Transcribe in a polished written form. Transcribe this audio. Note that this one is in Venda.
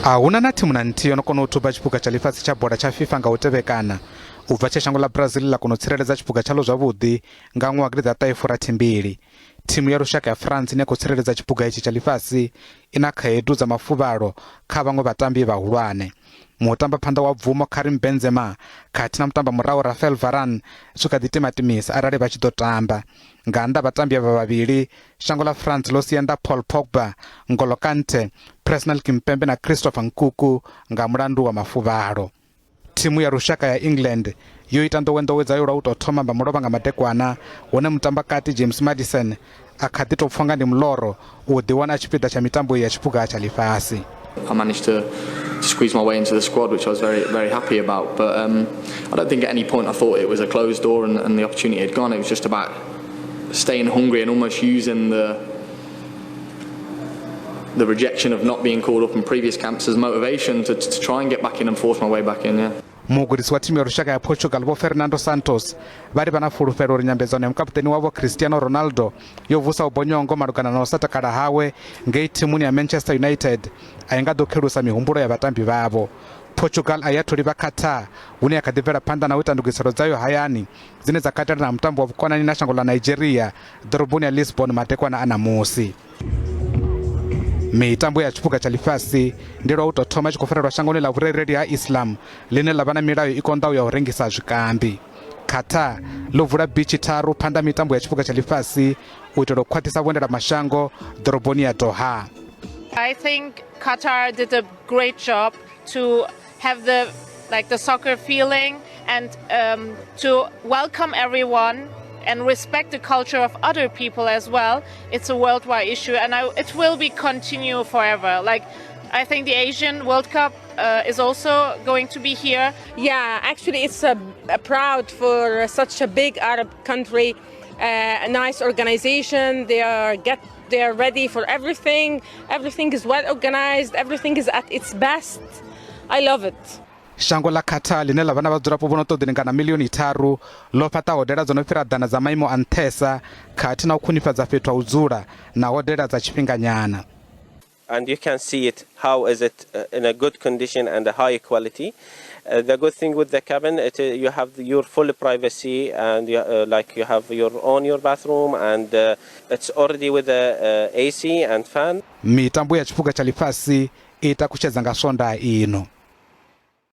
A huna na thimu na nthihi yo no kona u thuba tshiphuga tsha ḽifhasi tsha bola tsha FIFA nga u tevhekana u bva tshe shango ḽa Brazil ḽa kona u tsireledza tshiphuga tshaḽo zwavhuḓi nga ṅwaha wa gidiḓaṱahe furathi mbili. Thimu ya lushaka ya France ine ya khou tsireledza tshiphuga itshi tsha ḽifhasi i na khaedu dza mafuvhalo kha vhaṅwe vhatambi vhahulwane. Mutambaphanḓa wa bvumo Karim Benzema khathihi na mutambamurahu Raphael Varane zwi kha ḓi timatimisa arali vha tshi ḓo tamba. Nga nnḓa ha vhatambi avha vhavhili, shango ḽa France ḽo sia nnḓa Paul Pogba, N'Golo Kante, Presnel Kimpembe na Christopher Nkunku nga mulandu wa mafuvhalo. Thimu ya lushaka ya England yo ita nḓowenḓowe dzayo lwa u tou thoma mba mulovha nga madekwana, hune mutambakati James Maddison a kha ḓi tou pfa nga ndi muloro u ḓiwana a tshipiḓa tsha mitambo iyi ya tshiphuga tsha ḽifhasi. I managed to squeeze my way into the squad, which I was very, very happy about. But I don't think at any point I thought it was a closed door and the opportunity had gone. It was just about staying hungry and almost using the rejection of not being called up in previous camps as motivation to try and get back in and force my way back in. Yeah. Mugudisi wa thimu ya lushaka ya Portugal Vho Fernando Santos vha ri vha na fulufhelo uri nyambedzano ya mukapuṱeni wavho Cristiano Ronaldo yo vusaho bonyongo malugana na u sa takala hawe ngei thimuni ya Manchester United a i nga ḓo khelusa mihumbulo ya vhatambi vhavho. Portugal a i athu livha Qatar hune ya kha ḓi bvela phanḓa na u ita ndugiselo dzayo hayani dzine dza katela na mutambo wa vhukonani na shango ḽa Nigeria ḓoroboni ya Lisbon madekwana a ṋamusi. Mitambo ya tshiphuga tsha ḽifhasi ndi lwa u tou thoma tshi khou farelwa shangoni ḽa vhurereli ha Islam ḽine ḽa vha na milayo i konḓaho ya u rengisa zwikambi. Qatar ḽo vula bitshi tharu phanḓa mitambo ya tshiphuga tsha ḽifhasi u itela u khwaṱhisa vhuendelamashango ḓoroboni ya Doha. I think Qatar did a great job to have the like the soccer feeling and to welcome everyone and respect the culture of other people as well. It's a worldwide issue and it will be continue forever. Like, I think the Asian World Cup is also going to be here. Yeah, actually, it's a proud for such a big Arab country, a nice organization. They are ready for everything. Everything is well organized. Everything is at its best. I love it. Shango ḽa Qatar ḽine ḽa vha na vhadzulapo vho no ṱoḓi lingana milioni 3 ḽo fhaṱa hodela dzo no fhira ḓana dza maimo a nṱhesa khathihi na u khwinifhadza fhethu ha u dzula na hodela dza tshifhinganyana. And you can see it, how is it in a good condition and a high quality. The good thing with the cabin, you have your full privacy and like you have your own your bathroom and it's already with the AC and fan. Mitambo ya tshiphuga tsha ḽifhasi i takutshedza nga Swondaha ino.